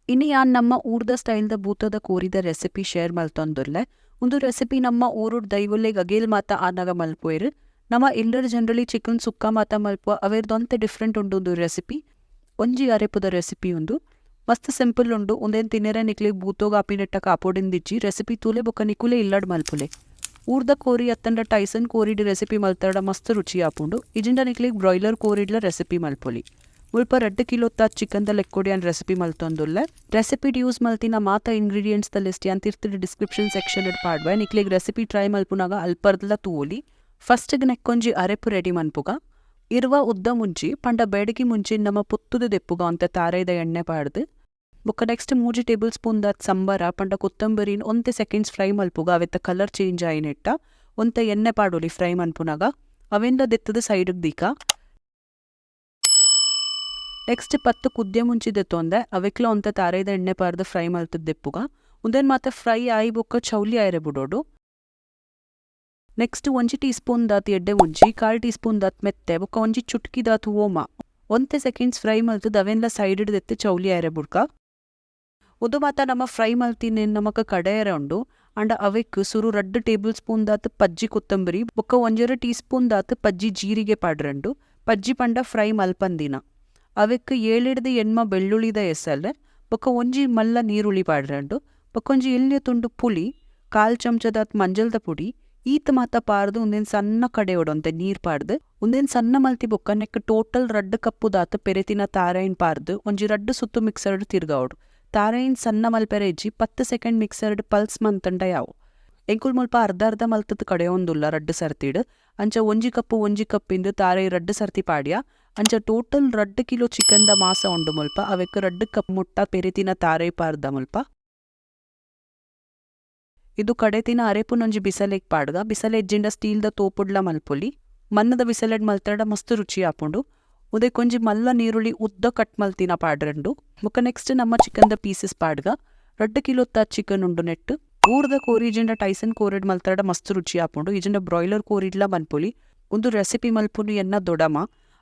ಇನಿ ಯಾನ್ ನಮ್ಮ ಊರ್ದ ಸ್ಟೈಲ್ದ ಬೂತದ ಕೋರಿದ ರೆಸಿಪಿ ಶೇರ್ ಮಲ್ತೊಂದುಲ್ಲೆ. ಉಂದು ರೆಸಿಪಿ ನಮ್ಮ ಊರುಡ್ ದೈವೊಲೆಗ್ ಅಗೇಲ್ ಮಾತ ಆನಗ ಮಲ್ಪುವೆರ್. ನಮ ಇಲ್ಲಡ್ ಜನರಲಿ ಚಿಕನ್ ಸುಕ್ಕ ಮಾತ ಮಲ್ಪುವ, ಅವೆರ್ದ್ ಒಂತೆ ಡಿಫರೆಂಟ್ ಉಂಡು ಉಂದು ರೆಸಿಪಿ. ಒಂಜಿ ಅರೆಪುದ ರೆಸಿಪಿ ಉಂದು. ಮಸ್ತ್ ಸಿಂಪಲ್ ಉಂಡು. ಉಂದೆನ್ ತಿನೆರೆ ನಿಕ್ಲೆಗ್ ಬೂತೊಗ್ ಆಪಿನೆಟ್ಟ ಕಾಪೊಡಿಂದಿಜ್ಜಿ. ರೆಸಿಪಿ ತೂಲೆ ಬೊಕ್ಕ ನಿಕುಲೆ ಇಲ್ಲಡ್ ಮಲ್ಪುಲೆ. ಊರ್ದ ಕೋರಿ ಅತ್ತಂಡ ಟೈಸನ್ ಕೋರಿಡ್ ರೆಸಿಪಿ ಮಲ್ತಡ ಮಸ್ತ್ ರುಚಿ ಆಪುಂಡು. ಇಜಿಂಡ ನಿಕ್ಲೆಗ್ ಬ್ರಾಯ್ಲರ್ ಕೋರಿಡ್ಲ ರೆಸಿಪಿ ಮಲ್ಪೊಲಿ. ಮುಲ್ಪ 2 ಕಿಲೋತ ಚಿಕನ್ ದ ಲೆಕ್ಕೊಡು ಯಾನ್ ರೆಸಿಪಿ ಮಲ್ತೊಂದುಲ್ಲೆ. ರೆಸಿಪಿಡ್ ಯೂಸ್ ಮಲ್ತಿನ ಮಾತ ಇಂಗ್ರೀಡಿಯೆಂಟ್ಸ್ ದ ಲಿಸ್ಟ್ ಯಾನ್ ತಿರ್ತ್ಡ್ ಡಿಸ್ಕ್ರಿಪ್ಷನ್ ಸೆಕ್ಷನ್ ಡ್ ಪಾಡ್ವೆ. ನಿಕ್ಲೆಗ್ ರೆಸಿಪಿ ಟ್ರೈ ಮಲ್ಪುನಗ ಅಲ್ಪರ್ದ್ಲ ತೂವೊಲಿ. ಫಸ್ಟ್ ಗ್ ನೆಕ್ಕೊಂಜಿ ಅರೆಪು ರೆಡಿ ಮನ್ಪುಗ. 20 ಉದ್ದ ಮುಂಚಿ ಪಂಡ ಬೇಡಗಿ ಮುಂಚಿನ್ ನಮ ಪೊತ್ತುದು ದೆಪ್ಪುಗ ಒಂತೆ ತಾರಾಯಿದ ಎಣ್ಣೆ ಪಾಡ್ದ್. ಬೊಕ್ಕ next 3 table spoon ದಾತ್ ಸಂಬರ ಪಂಡ ಕೊತ್ತಂಬರಿನ್ ಒಂತೆ ಸೆಕೆಂಡ್ಸ್ ಫ್ರೈ ಮಲ್ಪುಗ, ಅವೆತ್ತ ಕಲರ್ ಚೇಂಜ್ ಆಯಿನೆಟ್ಟ. ಒಂತೆ ಎಣ್ಣೆ ಪಾಡೊಲಿ ಫ್ರೈ ಮನ್ಪುನಗ. ಅವೆನ್ಲ ದೆತ್ತುದು ಸೈಡ್ ಗ್ ದೀಕ. ನೆಕ್ಸ್ಟ್ 10 ಕುದ್ಯ ಮುಂಚಿ ದೆತ್ತೊಂದೆ, ಅವೆಕ್ಲ ಒಂತೆ ತಾರಾಯಿದ ಎಣ್ಣೆ ಪಾಡ್ದ್ ಫ್ರೈ ಮಲ್ತುದು ದೆಪ್ಪುಗ. ಉಂದೆನ್ ಮಾತ ಫ್ರೈ ಆಯಿ ಬೊಕ್ಕ ಚೌಲಿ ಆಯೆರೆ ಬುಡೊಡು. Next 1 tea spoon ದಾತ್ ಎಡ್ಡೆ ಮುಂಚಿ, 1/4 ಟೀ ಸ್ಪೂನ್ ದಾತ್ ಮೆತ್ತೆ ಬೊಕ್ಕ ಒಂಜಿ ಚುಟ್ಕಿ ದಾತ್ ಓಮ. ಒಂತೆ ಸೆಕೆಂಡ್ಸ್ ಫ್ರೈ ಮಲ್ತುದು ಅವೆನ್ಲ ಸೈಡ್ ಡ್ ದೆತ್ತ್ ಚೌಲಿ ಆಯೆರೆ ಬುಡ್ಕ. ಉಂದು ಮಾತ ನಮ ಫ್ರೈ ಮಲ್ತಿನೆನ್ ನಮಕ್ ಕಡೆಯೆರೆ ಉಂಡು. ಅಂಡ ಅವೆಕ್ ಸುರು 2 ಟೇಬಲ್ ಸ್ಪೂನ್ ದಾತ್ ಪಜ್ಜಿ ಕೊತ್ತಂಬರಿ ಬೊಕ್ಕ 1.5 ಟೀ ಸ್ಪೂನ್ ದಾತ್ ಪಜ್ಜಿ ಜೀರಿಗೆ ಪಾಡ್ರಂಡು. ಪಜ್ಜಿ ಪಂಡ ಫ್ರೈ ಮಲ್ಪಂದಿನ. ಅವೆಕ್ 7 8 ಬೆಳ್ಳುಳ್ಳಿದ ಎಸಲ್ ಬೊಕ್ಕ ಒಂಜಿ ಮಲ್ಲ ನೀರುಳ್ಳಿ ಪಾಡ್ರಂಡು. ಬೊಕ್ಕ ಒಂಜಿ ಎಲ್ಯ ತುಂಡು ಪುಳಿ, 1/4 ಚಮಚದಾತ್ ಮಂಜಲ್ದ ಪುಡಿ, ಈತ್ ಮಾತ ಪಾರ್ದು ಉಂದೆನ್ ಸಣ್ಣ ಕಡೆಯೊಡು ಒಂತೆ ನೀರ್ ಪಾಡ್ದು. ಉಂದೆನ್ ಸಣ್ಣ ಮಲ್ತಿ ಬೊಕ್ಕ ನೆಕ್ ಟೋಟಲ್ 2 ಕಪ್ಪು ದಾತ್ ಪೆರೆತಿನ ತಾರಾಯಿನ್ ಪಾರ್ದು ಒಂಜಿ 2 ಸುತ್ತು ಮಿಕ್ಸರ್ಡ್ ತಿರ್ಗಾವೊಡು. ತಾರಾಯಿನ್ ಸಣ್ಣ ಮಲ್ಪೆರೆ ಇಜ್ಜಿ, 10 ಸೆಕೆಂಡ್ ಮಿಕ್ಸರ್ಡ್ ಪಲ್ಸ್ ಮಂತಂಡ ಯಾವು. ಎಂಕುಲು ಮುಲ್ಪ ಅರ್ಧ ಅರ್ಧ ಮಲ್ತುದು ಕಡೆಯೊಂದುಲ್ಲ 2 ಸರ್ತಿಡ್. ಅಂಚ 1 ಕಪ್ಪು 1 ಕಪ್ ಇಂದು ತಾರಾಯಿ 2 ಸರ್ತಿ ಪಾಡ್ಯ. ಅಂಚ total 2 kilo chicken ದ ಮಾಸ ಉಂಡು ಮುಲ್ಪ. ಅವೆಕ್ 2 ಕಪ್ ಮುಟ್ಟ ಪೆರೆತಿನ ತಾರಾಯಿ ಪಾರ್ದ ಮುಲ್ಪ. ಇದು ಕಡೆತಿನ ಅರೆಪುನೊಂಜಿ ಬಿಸಲೆಗ್ ಪಾಡ್ಗ. ಬಿಸಲೆ ಇಜ್ಜಿಂಡ ಸ್ಟೀಲ್ ದ ತೋಪುಡ್ಲ ಮಲ್ಪೊಲಿ. ಮಣ್ಣದ ಬಿಸಲೆಡ್ ಮಲ್ತಡ ಮಸ್ತ್ ರುಚಿ ಆಪುಂಡು. ಉಂದೆಕೊಂಜಿ ಮಲ್ಲ ನೀರುಳ್ಳಿ ಉದ್ದ ಕಟ್ ಮಲ್ತಿನ ಪಾಡ್ರಂಡು. ಬೊಕ್ಕ ನೆಕ್ಸ್ಟ್ ನಮ್ಮ ಚಿಕನ್ ದ ಪೀಸಸ್ ಪಾಡ್ಗ. 2 ಕಿಲೋತ ಚಿಕನ್ ಉಂಡು ನೆಟ್. ಊರ್ದ ಕೋರಿ ಇಜಿಂಡ ಟೈಸನ್ ಕೋರಿಡ್ ಮಲ್ತಡ ಮಸ್ತ್ ರುಚಿ ಆಪುಂಡು. ಇಜಿಂಡ ಬ್ರಾಯ್ಲರ್ ಕೋರಿಡ್ಲ ಮನ್ಪೊಲಿ. ಉಂದು ರೆಸಿಪಿ ಮಲ್ಪುನು ಎನ್ನ ದೊಡಮ.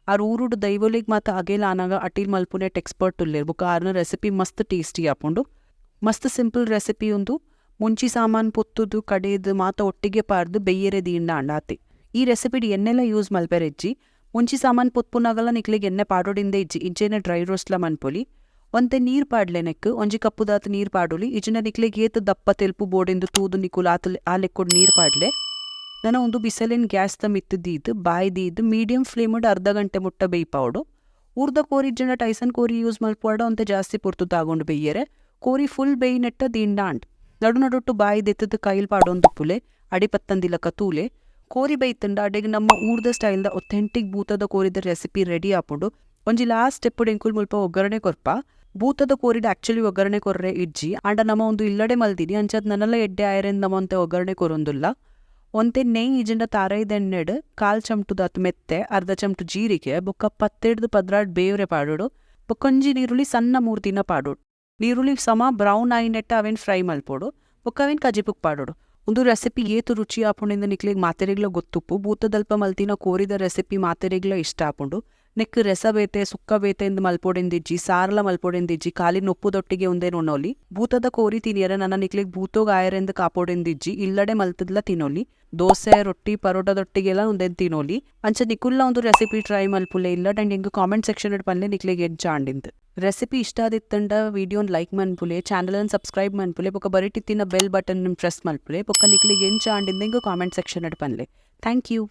ಆರ್ ಊರುಡು ದೈವೊಲೆಗ್ ಮಾತ ಅಗೇಲ್ ಆನಗ ಅಟಿಲ್ ಮಲ್ಪುನೆಟ್ ಎಕ್ಸ್ಪರ್ಟ್ ಉಲ್ಲೆರ್. ಬೊಕ್ಕ ಆರ್ನ ರೆಸಿಪಿ ಮಸ್ತ್ ಟೇಸ್ಟಿ ಆಪುಂಡು. ಮಸ್ತ್ ಸಿಂಪಲ್ ರೆಸಿಪಿ ಉಂದು. ಮುಂಚಿ ಸಾಮಾನ್ ಪೊತ್ತುದು ಕಡೆದು ಮಾತ ಒಟ್ಟಿಗೆ ಪಾರ್ದು ಬೆಯ್ಯೆರೆ ದೀಂಡ ಆಂಡ ಆತೆ. ಈ ರೆಸಿಪಿಡ್ ಎಣ್ಣೆಲ ಯೂಸ್ ಮಲ್ಪೆರೆ ಇಜ್ಜಿ. ಮುಂಚಿ ಸಾಮಾನ್ ಪೊತ್ಪುನಗಲ ನಿಕ್ಲೆಗ್ ಎಣ್ಣೆ ಪಾಡೊಡಿಂದೆ ಇಜ್ಜಿ. ಇಂಚೆನೆ ಡ್ರೈ ರೋಸ್ಟ್ಲ ಮನ್ಪೊಲಿ. ಒಂತೆ ನೀರ್ ಪಾಡ್ಲೆ ನೆಕ್ ಒಂಜಿ ಕಪ್ಪುದಾತ್ ನೀರ್ ಪಾಡೊಲಿ. ಇಜಿಂಡ ನಿಕ್ಲೆಗ್ ಏತ್ ದಪ್ಪ ತೆಲ್ಪು ಬೋಡಿಂದು ತೂದು ನಿಕುಲು ಆತ್ ಆ ಲೆಕ್ಕೊಡು ನೀರ್ ಪಾಡ್ಲೆ. ನನ ಉಂದು ಬಿಸಲೆನ್ ಗ್ಯಾಸ್ ದ ಮಿತ್ತ್ ದೀದ್ ಬಾಯಿ ದೀದ್ ಮೀಡಿಯಂ ಫ್ಲೇಮ್ ಅರ್ಧ ಗಂಟೆ ಮುಟ್ಟ ಬೇಯ್ಪಾವೊಡು. ಊರ್ದ ಕೋರಿ ಇಜ್ಜಿಂಡ ಟೈಸನ್ ಕೋರಿ ಯೂಸ್ ಮಲ್ಪುವಾಡ ಒಂತೆ ಜಾಸ್ತಿ ಪೊರ್ತು ತಾಗೊಂಡು ಬೇಯ್ಯೆರೆ. ಕೋರಿ ಫುಲ್ ಬೇಯ್ನೆಟ್ಟ ದೀಂಡ ಆಂಡ್. ನಡು ನಡುಟ್ಟು ಬಾಯಿ ದೆತ್ತುದು ಕೈಲ್ ಪಾಡೊಂದುಪ್ಪುಲೆ, ಅಡಿ ಪತ್ತಂದಿಲಕ ತೂಲೆ. ಕೋರಿ ಬೇಯ್ತುಂಡ ಅಡೆಗ್ ನಮ್ಮ ಊರ್ದ ಸ್ಟೈಲ್ ದ ಒಥೆಂಟಿಕ್ ಬೂತದ ಕೋರಿದ ರೆಸಿಪಿ ರೆಡಿ ಆಪುಂಡು. ಒಂಜಿ ಲಾಸ್ಟ್ ಸ್ಟೆಪ್ ಎಂಕುಲು ಮುಲ್ಪ ಒಗ್ಗರಣೆ ಕೊರ್ಪ. ಬೂತದ ಕೋರಿಡ್ ಆಕ್ಚುಲಿ ಒಗ್ಗರಣೆ ಕೊರ್ರೆ ಇಜ್ಜಿ. ಆಂಡ ನಮ ಉಂದು ಇಲ್ಲಡೆ ಮಲ್ದಿನಿ ಅಂಚಾದ್ ನನಲ ಎಡ್ಡೆ ಆಯೆರೆಂದ್ ನಮ ಒಂತೆ ಒಗ್ಗರಣೆ ಕೊರೊಂದುಲ್ಲ. ಒಂತೆ ನೆಯ್ ಇಜಿಂಡ ತಾರಾಯಿದ ಎಣ್ಣೆಡ್ 1/4 ಚಮಟದಾತ್ ಮೆತ್ತೆ, ಅರ್ಧ ಚಮಟ ಜೀರಿಗೆ ಬೊಕ್ಕ 10 ಡ್ದ್ 12 ಬೇವ್ರೆ ಪಾಡೊಡು. ಬೊಕ್ಕ ಒಂಜಿ ನೀರುಳ್ಳಿ ಸಣ್ಣ ಮೂರ್ದಿನ ಪಾಡೊಡು. ನೀರುಳ್ಳಿ ಸಮ ಬ್ರೌನ್ ಆಯಿನೆಟ್ಟ ಅವೆನ್ ಫ್ರೈ ಮಲ್ಪೊಡು. ಬೊಕ್ಕ ಅವೆನ್ ಕಜಿಪುಗ್ ಪಾಡೊಡು. ಉಂದು ರೆಸಿಪಿ ಏತ್ ರುಚಿ ಆಪುಂಡು ನಿಕ್ಲೆಗ್ ಮಾತೆರೆಗ್ಲ ಗೊತ್ತುಪ್ಪು. ಬೂತದಲ್ಪ ಮಲ್ತಿನ ಕೋರಿದ ರೆಸಿಪಿ ಮಾತೆರೆಗ್ಲ ಇಷ್ಟ ಆಪುಂಡು. ನೆಕ್ ರಸ ಬೇತೆ ಸುಕ್ಕ ಬೇತೆ ಇಂದ್ ಮಲ್ಪೊಡಿಂದಿಜ್ಜಿ, ಸಾರ್ಲ ಮಲ್ಪೊಡಿಂದಿಜ್ಜಿ, ಖಾಲಿ ನೊಪ್ಪುದೊಟ್ಟಿಗೆ ಉಂದೆನ್ ಉಣ್ಣೊಲಿ. ಬೂತದ ಕೋರಿ ತಿನಿಯರೆ ನನ ನಿಕ್ಲೆಗ್ ಬೂತೊಗ್ ಆಯೆರೆಂದ್ ಕಾಪೊಡಿಂದಿಜ್ಜಿ, ಇಲ್ಲಡೆ ಮಲ್ತುದ್ಲ ತಿನೊಲಿ. ದೋಸೆ ರೊಟ್ಟಿ ಪರೋಟದೊಟ್ಟಿಗೆಲ ಉಂದೆನ್ ತಿನೊಲಿ. ಅಂಚ ನಿಕುಲ್ಲ ಉಂದು ರೆಸಿಪಿ ಟ್ರೈ ಮಲ್ಪುಲೆ ಇಲ್ಲಡ್ ಅಂಡ್ ಎಂಕ್ ಕಾಮೆಂಟ್ ಸೆಕ್ಷನ್ ಡ್ ಪನ್ಲೆ ನಿಕ್ಲೆಗ್ ಎಂಚ ಆಂಡಿಂದ್. ರೆಸಿಪಿ ಇಷ್ಟ ಆದಿತ್ತಂಡ ವಿಡಿಯೋನ್ ಲೈಕ್ ಮನ್ಪುಲೆ, ಚಾನಲ್ ನ್ ಸಬ್ಸ್ಕ್ರೈಬ್ ಮನ್ಪುಲೆ, ಬೊಕ್ಕ ಬರಿಟಿತ್ತಿನ bell button press ಮಲ್ಪುಲೆ. ಬೊಕ್ಕ ನಿಕ್ಲೆಗ್ ಎಂಚ ಆಂಡಿಂದ್ ಎಂಕ್ ಕಾಮೆಂಟ್ ಸೆಕ್ಷನ್ ಡ್ ಪನ್ಲೆ. Thank you.